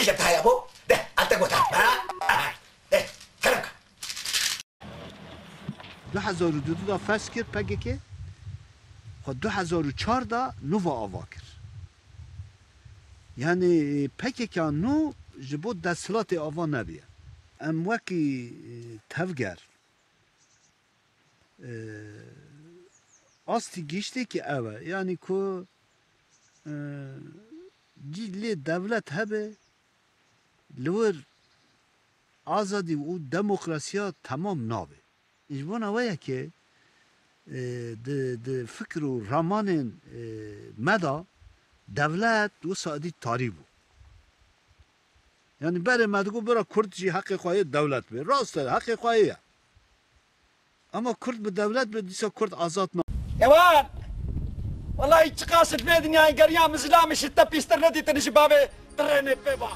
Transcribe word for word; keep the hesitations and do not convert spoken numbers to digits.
Cebte heye bo? De, ate gota. Ha? Aha. De, kerem ka. Du hezar û dudû da fes kir P K K, xwe du hezar û çar da nû ve ava kir. Yani P K K nû ji bo desthilatê ava nebiye. Em wekî, e, tevger, e, astî giştê ki ev e. Yani ku, e, cî lê dewlet hebe, li wir azadî û demokrasiya temam nabe. Ji bona wê yekê, e, di, di fikir û ramanên, e, me de dewlet wisa dî tarî bû. Yani berê me digot bira Kurd jî heqê xwe yê dewlet bê. Rast e, heqê xwe yê ye. Ama Kurd bi dewlet be, dîsa Kurd azad nabe. Ewan! Wellahî çiqas di vê dinyayê geriya min zilamê ji te pîstir nedîtin ji bavê tirênê pê ba.